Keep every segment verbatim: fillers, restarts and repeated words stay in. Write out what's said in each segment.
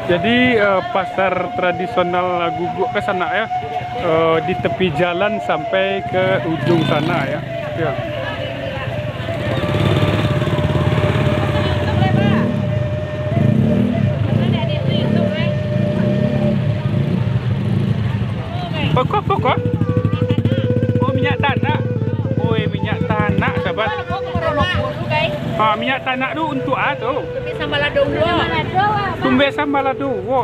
Jadi, eh, pasar tradisional Guguk ka sanak, ya, eh, di tepi jalan sampai ke ujung sana, ya. Ya. Pokok, pokok. Oh, minyak tanak. Oi, minyak tanak, sahabat. Ha, minyak tanak tu untuk a tu? Tumbek sambal lado. Tumbek sambal lado. Wo.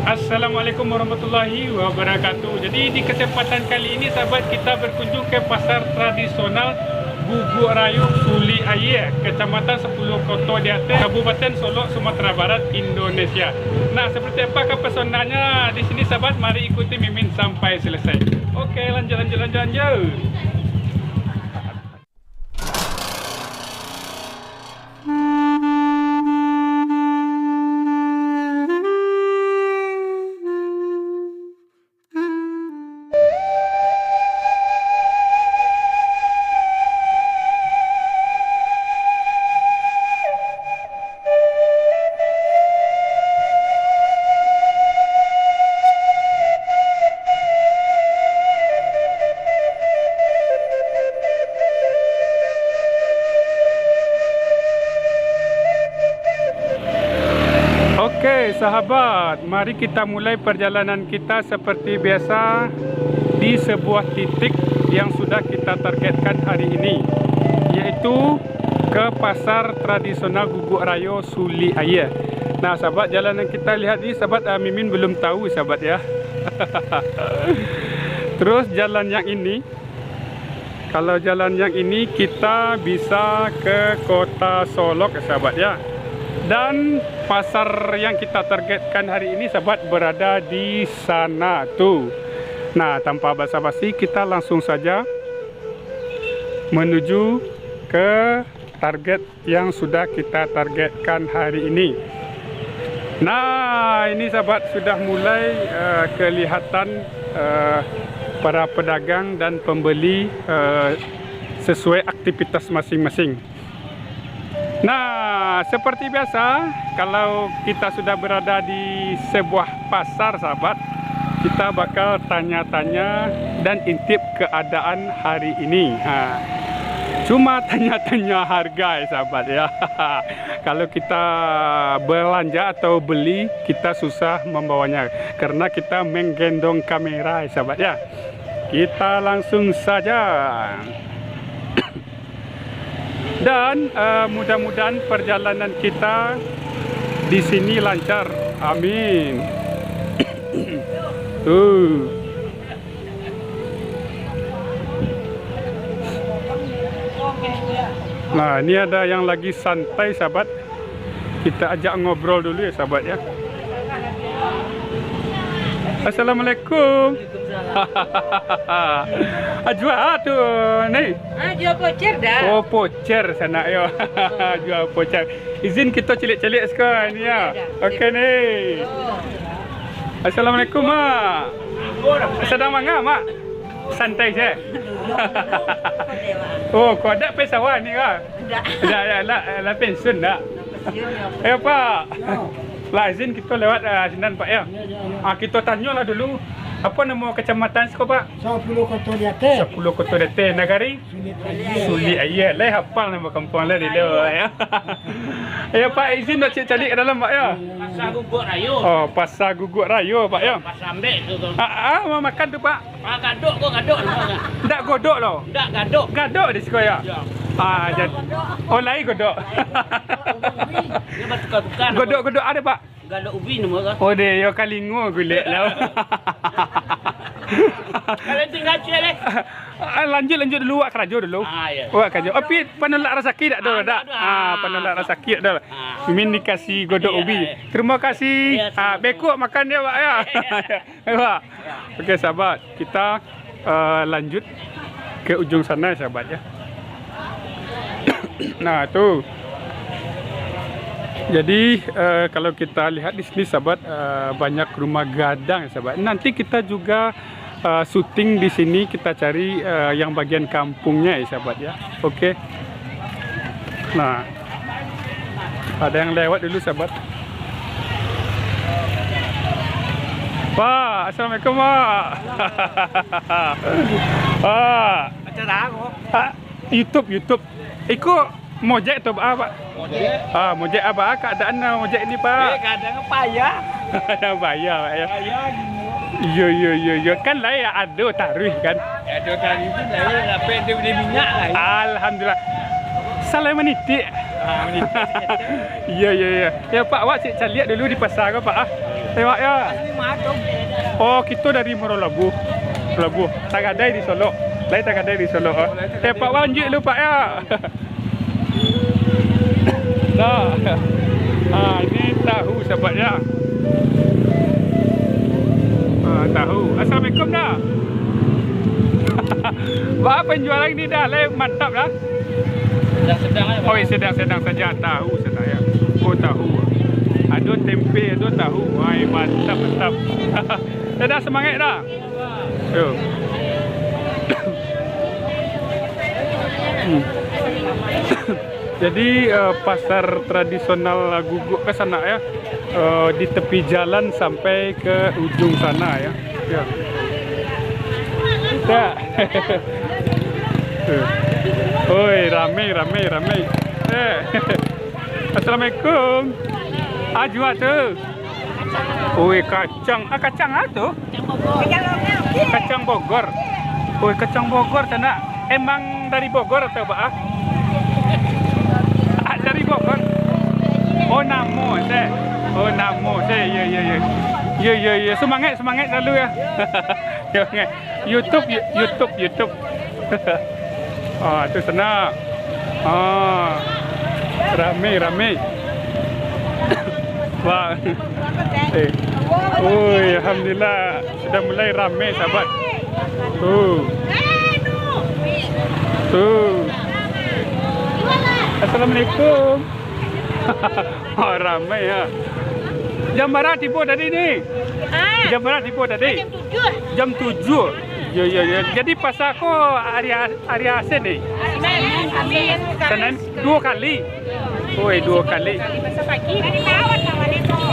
Assalamualaikum warahmatullahi wabarakatuh. Jadi, di kesempatan kali ini, sahabat, kita berkunjung ke pasar tradisional Guguk Rayo, Sulik Aia, Kecamatan Sepuluh Koto di Ateh, Kabupaten Solok, Sumatera Barat, Indonesia. Nah, seperti apa kepesonaannya di sini, sahabat? Mari ikuti Mimin sampai selesai. Oke, lanjut, lanjut, lanjut, lanjut. Oke, sahabat, mari kita mulai perjalanan kita seperti biasa di sebuah titik yang sudah kita targetkan hari ini, yaitu ke pasar tradisional Guguk Rayo, Sulik Aia. Nah, sahabat, jalan yang kita lihat ni, sahabat, ah, Mimin belum tahu, sahabat, ya. Terus jalan yang ini, kalau jalan yang ini, kita bisa ke Kota Solok, sahabat, ya. Dan pasar yang kita targetkan hari ini, sahabat, berada di sana tu. Nah, tanpa basa-basi, kita langsung saja menuju ke target yang sudah kita targetkan hari ini. Nah, ini, sahabat, sudah mulai, eh, kelihatan, eh, para pedagang dan pembeli, eh, sesuai aktivitas masing-masing. Nah, seperti biasa, kalau kita sudah berada di sebuah pasar, sahabat, kita bakal tanya-tanya dan intip keadaan hari ini. Ha. Cuma tanya-tanya harga, ya, sahabat, ya. Kalau kita belanja atau beli, kita susah membawanya karena kita menggendong kamera, ya, sahabat, ya. Kita langsung saja. Dan, eh, mudah-mudahan perjalanan kita di sini lancar. Amin. Tuh. Nah, ini ada yang lagi santai, sahabat. Kita ajak ngobrol dulu ya, sahabat ya. Assalamualaikum. Ah, jua tu ni. Ah, jua pocer dah. Oh, pocer sanak yo. Jua pocer. Izin kito caliak-caliak siko ni ya. Oke dah. Oke ni. Oh. Assalamualaikum, Mak. Sadang manga, Mak? Santai se. Oh, kok dak pai sawah ni ka? Dak. Dak, dak, lah, lah pensiun dak? Pensiun, yo. Eh, Pak. Yo. Lah, izin kito lewat, ah, sinan, Pak, yo. Yo, yo, yo. Ah, kito tanyolah dulu, apo namo kecamatan siko, Pak? Sapuluah Koto di Ateh. Sapuluah Koto di Ateh. Nagari? Sulik Aia. Sulik Aia. Lai hafal namo kampuang lai, yo. Yo, Pak, izin dak caliak-caliak ka dalam, Pak, yo. Yo, yo, yo. Pasar Guguk Rayo. Oh, Pasar Guguk Rayo, Pak, yo. Pasar Ambek tu, tu. Ah, ah, mau makan tu, Pak? Ah, gadok ko, gadok. Ndak godok lo? Ndak, gadok. Gadok di siko, yo? Yo. Ah, jad-, oh, lai godok. Dia bertukar-tukar nama. Godok-godok ado, Pak? Gadok ubi namo ko. Oh, deh, yo kalingo gulek lah. Kalau tinggal ciek leh. Ah, lanjut, lanjut dulu, wak karajo dulu. Ah, yo. Wak karajo. Tapi panolak rasaki dak ado, ah, dak? Dak ado. Ah, panolak rasaki dak ado. Ah. Mimin dikasih godok ubi. Iyo, iyo. Terima kasih. Iyo, ah, sama-sama. Beko makan yo, Pak, yo. Iyo, iyo. Yo, Pak. Oke, sahabat, kita, eh, lanjut ke ujung sana, sahabat, ya. Nah, tu. Jadi, eh, kalau kita lihat di sini, sahabat, eh, banyak rumah gadang, sahabat. Nanti kita juga Eh, syuting di sini, kita cari, eh, yang bagian kampungnya ya, sahabat ya. Oke. Nah, ada yang lewat dulu, sahabat. Pak, assalamualaikum, Pak. Pak. Acara apa? Ah, YouTube, YouTube. Iko Mojek tu, Pak? Mojek. Ah, mojek apa keadaan, ah, mojek ni, Pak? Eh, kadang payah. Kadang payah, Pak, ya. Payah gini. Iyo, iyo, iyo, iyo. Kan lai ado taruih, kan? Ado taruih tu, lai, sampai dia beli minyak, lai. Alhamdulillah. Salah manitik. Ah, manitik. Iyo, iyo, iyo. Ya, Pak, awak cek caliak dulu di pasar ko, Pak, ah. Tengok, ya. Oh, kito dari Muaro Labuh. Labuh. Tagadai di Solok. Lai tagadai di Solok, ah. Eh, Pak, lanjuik lu, Pak, ya. Nah. Ah, ini tahu sahabat ya. Ah, tahu. Assalamualaikum dah. Baa penjualan ni dah, lai mantap dah. Sedang-sedang aja, Pak. Oh, sedang-sedang saja. Tahu saja ya. Oh, tahu. Ado tempe, ado tahu. Wai, mantap, mantap. Dah, dah semangat dah. Yo. Hmm. Jadi, eh, pasar tradisional Guguk ke sana ya, eh, di tepi jalan sampai ke ujung sana ya. Ya. Ya. Oi, rame, rame, rame. Eh. Assalamualaikum. Ajuak tu. Oi, kacang. Ah, kacang apa tu? Kacang Bogor. Oi, kacang Bogor, sanak. Emang dari Bogor atau, Pak, ah? Ah, dari Bogor. Oh, namo, seh. Oh, namo, seh. Yo, yo, yo. Yo, yo, yo. Semangat, semangat selalu ya. Yo, semangat. YouTube, You-, YouTube, YouTube. Ah, tu sana. Ah, rame, rame. Wah. Eh. Oi, alhamdulillah, sudah mulai rame, sahabat. Tu. Tu. Assalamualaikum. Oh, ramai ya. Jam bara tibo tadi ni? Ah. Jam bara tibo tadi? Jam tujuh. Jam tujuh. Yo, yo, yo. Jadi pasar ko hari A-, hari Asin ni? Senin, Kamis. Senin, duo kali. Oi, duo kali. Pasar pagi.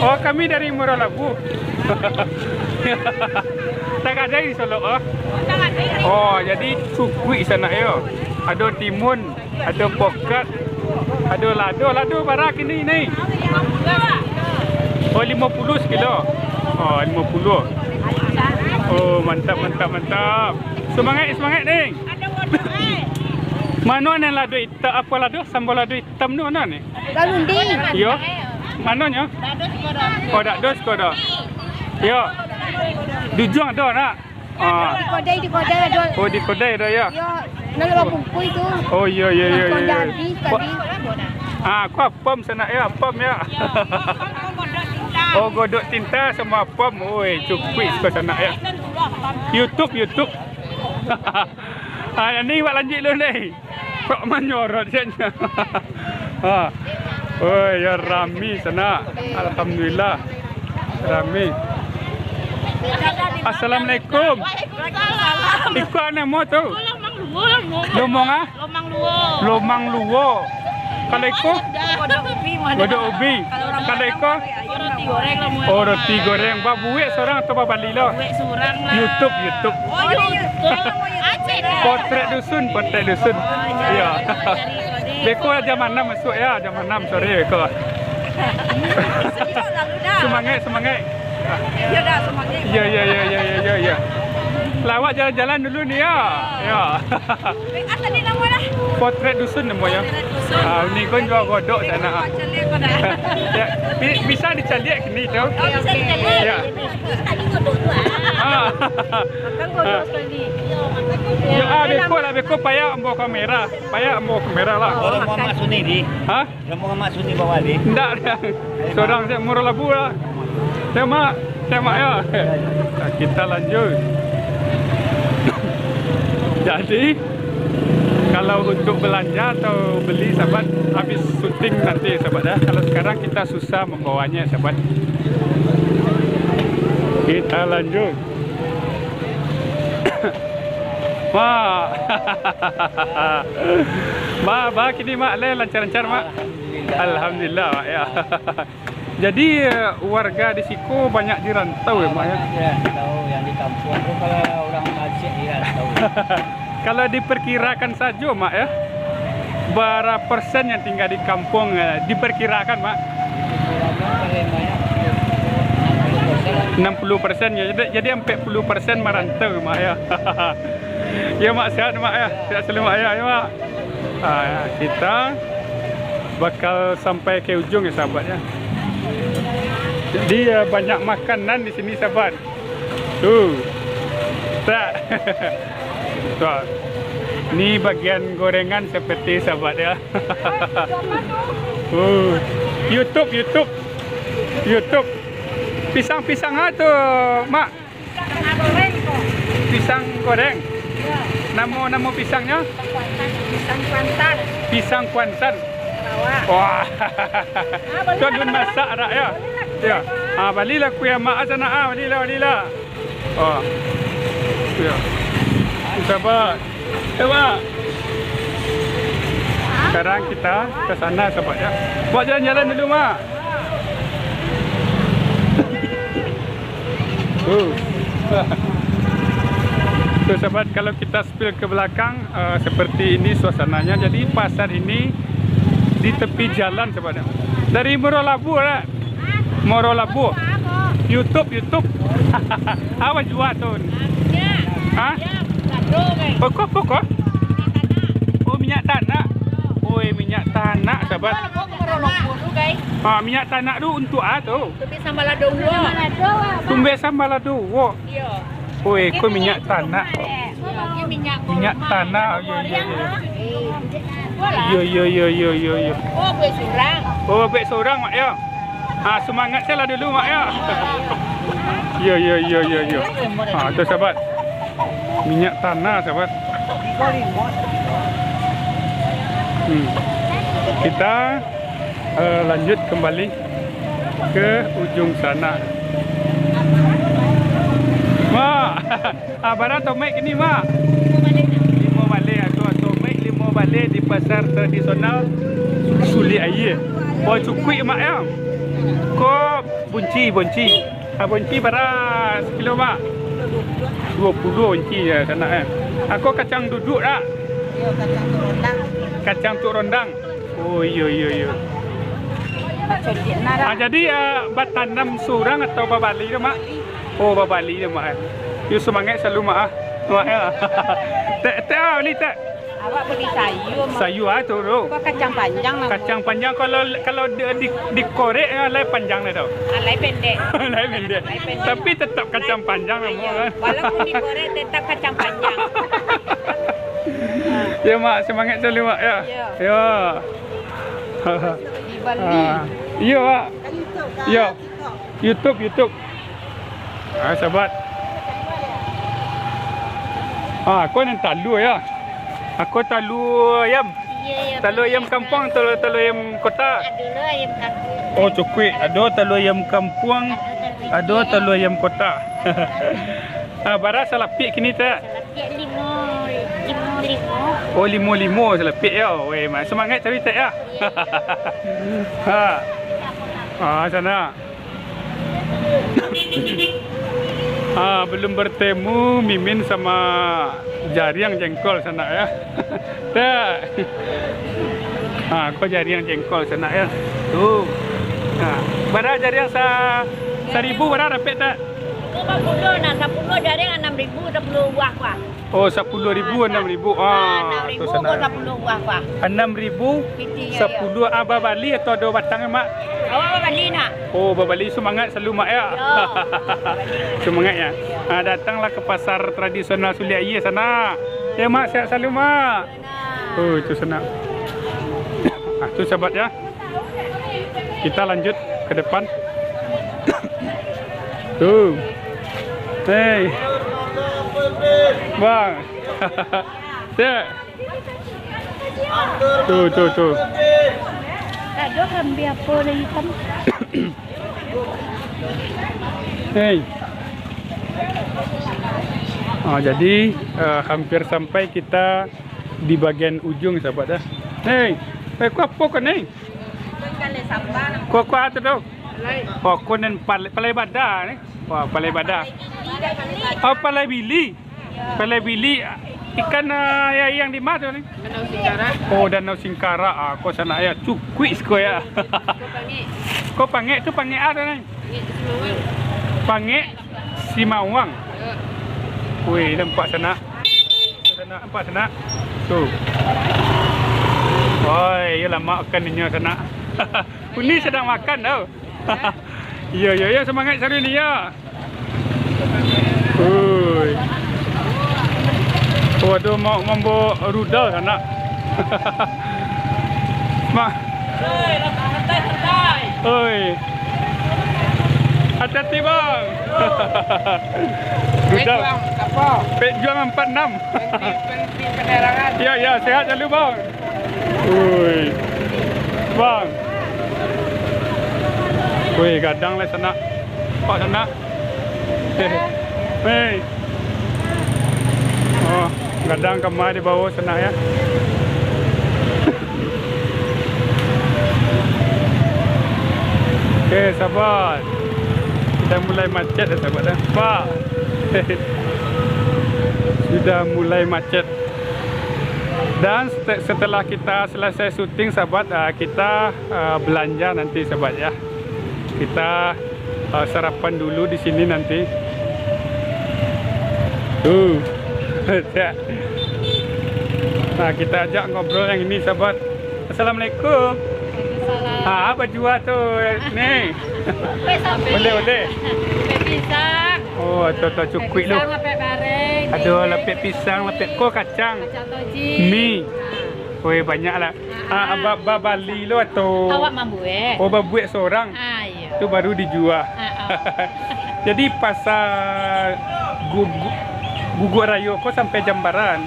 Oh, kami dari Muaro Labuh. Tagadai di Solok, oh. Oh, jadi cukuik sanak yo. Ado timun. Ado pokat, ado lado, lado bara kini ni? Oh, limo puluah sakilo. Oh, limo puluah. Oh, mantap, mantap, mantap. Semangat, semangat, Ning. Mano nan lado itam, apo lado? Sambal lado itam tu mano ni? Galundi. Yo. Manonyo? Oh, dak dos ko doh. Yo. Di ujuang ado nak. Ah. Di kodai, di kodai ado. Oh, di kodai ado, yo? Yo, nan lah babungkuih tu. Oh, iyo, iyo, iyo, iyo. Yang jadi tadi. Ah, ko apam sanak yo, apam yo. Oh, godok tinta samo apam. Oi, cukuik ko sanak yo. YouTube, YouTube. Ah, ni buek lanjuik dulu ni. Kok manyorot sajo. Ha. Oi, yo rami sanak. Alhamdulillah. Rami. Assalamualaikum. Waalaikumsalam. Iko namo tu? Lomang Luo, Lomang. Lomong ah? Lomang Luo. Lomang Luo. Kalau iko? Godok ubi, mano? Godok ubi. Kalau iko? Roti goreng lah, mano? Oh, roti goreng. Babuek surang atau babali lo? Buek surang lah. YouTube, YouTube. Oh, YouTube. Aceh. Potret Dusun, Potret Dusun. Iyo. Beko jam anam masuak yo, jam anam sore beko. Semangat, semangat. Iyo, iyo, iyo. Lah, awak jalan-jalan dulu ni yo. Yo. Potret Dusun namo yo. Ah, ni kan jua godok sanak. Yo, bi-, bisa dicaliak kini tu. Oh, bisa dicaliak. Yo. Ah. Makan godok sekali. Yo, ah, beko lah, beko payah ambo kamera. Payah ambo kamera lah. Orang Muhammad Sunni di. Ha? Orang Muhammad Sunni bawah di. Ndak, ndak. Surang se Muaro Labuh lah. Tembak, tembak yo. Nah, kita lanjut. Jadi, kalau untuk belanja atau beli, sahabat, habis syuting nanti, sahabat, ya. Kalau sekarang kita susah membawanya, sahabat. Kita lanjut. Mak. Mak, mak, kini, Mak, lai lancar-lancar, Mak? Alhamdulillah. Alhamdulillah, Mak, ya. Jadi, eh, warga di siko banyak di rantau, ya, Mak, ya? Banyak di rantau, yang di kampuang tu kalau urang Aceh di rantau. Kalau diperkirakan sajo, Mak, ya, bara persen yang tinggal di kampuang, eh, diperkirakan, Mak? Diperkirakan paling banyak enam puluh persen lah. Enam puluh persen, ya. Jadi, jadi ampek puluh persen marantau, Mak, ya. Ya, Mak, sehat, Mak, ya. Sehat selalu, Mak, ya. Ya, Mak. Ah, kita bakal sampai ke ujung, ya, sahabat, ya. Jadi, ya, banyak makanan di sini, sahabat. Tuh. Tak. Tuh. Ni bagian gorengan seperti, sahabat, ya. Uh. YouTube, YouTube. YouTube. Pisang-pisang apa tu, Mak? Pisang goreng ko. Pisang goreng. Iyo. Namo, namo pisangnyo? Pisang kuantan. Pisang kuantan. Bawa. Wah. Ah, bali lah, alun masak, Rak, yo? Bali lah. Yo. Ah, balilah kuih Mak sanak, ah, balilah, balilah. Oh. Yo. Sabar. Eh, Mak. Sekarang kita ke sana, sahabat, ya. Mak jalan-jalan dulu, Mak. Uh. Tuh, sahabat, kalau kita spill ke belakang, eh, seperti ini suasananya. Jadi, pasar ini di tepi jalan, sahabat, ya. Dari Muaro Labu, ya? Muaro Labu. YouTube, YouTube. Apo jua tu? Hah? Pokok, pokok. Oh, minyak tanah. Oi, minyak tanah, sahabat. Ah, minyak tanah tu untuk apa tu? Tumbek sambal lado uwok. Tumbek sambal lado uwok. Iyo. Oi, ko minyak tanah. Iyo, minyak tanah. Iyo, iyo, iyo. Iyo, iyo, iyo, iyo, iyo, iyo. Oh, buek surang. Oh, buek surang, Mak, yo. Ah, semangat sajolah dulu, Mak, yo. Iyo, iyo, iyo, iyo, iyo. Ah, tu, sahabat. Minyak tanah, sahabat. Hmm. Kita, eh, lanjut kembali ke ujung sana. Mak, ah, bara tomaik kini, Mak? Limo baleh. Limo baleh, ado tomaik limo baleh di pasar tradisional Sulik Aia. Oh, cukuik, Mak, yo. Ko bunci, bunci. Ah, bunci bara sakilo, Mak? Duo puluah bunci yo, sanak, eh. Ako kacang duduak, dak? Iyo, kacang tuk rondang. Kacang tuk rondang. Oh, iyo, iyo, iyo. Macam dia, nah, dah. Ah, jadi, ah, batanam surang atau babali tu, Mak? Oh, babali tu, Mak, eh. Yo, semangat selalu, Mak, ah. Mak, yo. Tek, tek, ah, bali, tek. Awak bali sayua, Mak. Sayua tu, tu. Ko kacang panjang lah. Kacang panjang, kalau, kalau di, di, dikorek, ah, lai panjang lah tu. Ah, lai pendek. Lai pendek. Lai pendek. Tapi tetap kacang panjang lah, Mak, kan? Iyo. Walaupun dikorek, tetap kacang panjang. Yo, Mak, semangat selalu, Mak, yo. Iyo. Yo. Di Bali. Ah. Iyo, Mak. Yo. YouTube, YouTube. Ah, sahabat. Ah, ko nan talua, yo. Ako talua ayam. Iyo, iyo. Talua ayam kampuang, talua, talua ayam kota. Ado lo ayam kampuang. Oh, cukuik. Ado talua ayam kampuang, ado talua ayam kota. Ah, bara salapiak kini, tek? Salapiak limo, limo, limo. Oh, limo, limo salapiak, yo. Weh, Mak, semangat cari, tek, yo. Iyo. Ha. Ah, sanak. Ah, belum bertemu Mimin sama Jariang Jengkol, sanak, yo. Tek. Ah, ko Jariang Jengkol, sanak, yo. Tu. Ah, bara Jariang sa-, saribu bara dapek, tek? Ko sapuluah, nah, sapuluah Jariang anam ribu, sapuluah buah, kuah. Oh, sapuluah ribu, anam ribu. Ah, anam ribu tu ko sanak. Sapuluah buah, kuah. Anam ribu, pitihnyo, yo. Sapuluah, ah, babali atau ado batang, Mak? Awak babali, nak. Oh, babali, semangat selalu, Mak, yo. Yo. Semangat, yo. Ah, datanglah ke pasar tradisional Sulik Aia sana. Yo, Mak, sehat selalu, Mak. Nah. Oh, itu sana. Ah, tu, sahabat, yo. Kita lanjut ke depan. Tuh. Hei. Bang. Tek. Tuh, tuh, tuh. Tak ada kambing apa lagi kan? Hei. Ah, jadi, eh, hampir sampai kita di bagian ujung, sahabat, dah. Hei, eh, ko apo ko ni? Ko, ko apo tu? Oh, ko nan pal-, palai bada ni. Wah, palai bada. Oh, palai bili. Palai bili. Ikan, eh, yang, yang di mana tu ni? Danau Singkarak. Oh, Danau Singkarak. Ah, ko sanak ya, cukuik siko ya. Ko pangek. Ko pangek tu pangek apo tu ni? Pangek Simawang. Pangek Simawang. Ya. Wih, nampak sanak. Sanak, nampak sanak. Tu. Oi, yo lamak makan inyo sanak. Uni sadang makan tau. Iyo, iyo, iyo, semangat sari ni, yo. Ui. Oh, tu mau mambawa rudal sanak. Ma-, oi. Hati-hati, Bang. Rudal. Pejuang apa? Pejuang empat enam. Berhenti, berhenti penerangan. Ya, ya, sehat selalu, Bang. Ui. Bang. Ui, gadang lah sanak. Pak sanak. Hei. Oh, gadang kamari di bawah sanak ya. Oke, sahabat. Sudah mulai macet ya, sahabat, dah. Pak. Sudah mulai macet. Dan sete-, setelah kita selesai syuting, sahabat, ah, kita, ah, belanja nanti, sahabat, ya. Kita, ah, sarapan dulu di sini nanti. Tuh. Nah, kita ajak ngobrol yang ini, sahabat. Assalamualaikum. Waalaikumsalam. Ah, apa jua tu, ni? Boleh, boleh. Lapek pisang. Oh, tu, tu, cukuik lu. Lapek pisang, lapek bareng. Aduh, lapek pisang, lapek ko kacang. Kacang toji. Mi. Ah. Weh, banyak lah. Ah, ah, ah. Ba-, ba-, bali lo atau? Awak mambuek. Oh, babuek sorang. Ah, iyo. Tu baru dijua. Ah, ah. Jadi pasar Gugu-, Guguak Rayo ko sampai jam bara?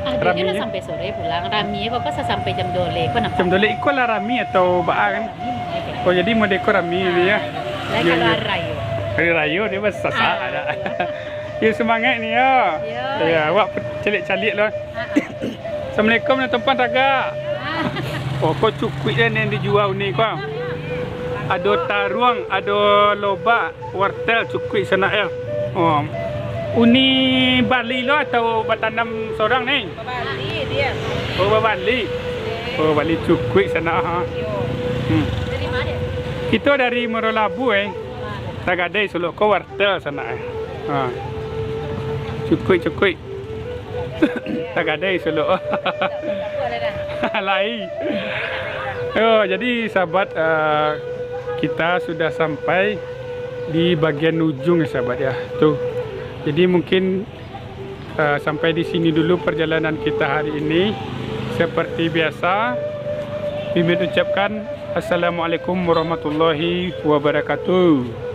Ah, rami lah sampai sore pulang. Rami ko, ko sa-, sampai jam dua belas ko nampak. Jam dua belas iko lah rami atau baa kan? Rami, rami. Oh, jadi mode ko rami ni ya. Ah, iyo. Lain kalau hari rayo. Hari rayo dia basasak ada. Ah. Yo, semangat ni ya. Yo. Ya, awak pe-, caliak-caliak lah. Ah, ah. Assalamualaikum, nak tumpang tagak. Ah. Oh, ko cukuik lah ni yang dijua ni ko. Ado taruang, ado lobak, wartel, cukuik sanak ya. Oh. Uni bali lo atau batanam sorang ni? Babali dia. Oh, babali. Oh, bali cukuik sanak ha. Yo. Hmm. Dari mana? Kito dari Muaro Labu eh. Tagadai Solok ko wartel sanak eh. Ha. Cukuik, cukuik. Tagadai Solok. Lai. Oh, jadi sahabat, eh, kita sudah sampai di bagian ujung ya sahabat ya. Tuh. Jadi mungkin, eh, sampai di sini dulu perjalanan kita hari ini. Seperti biasa, Mimin ucapkan Assalamualaikum warahmatullahi wabarakatuh.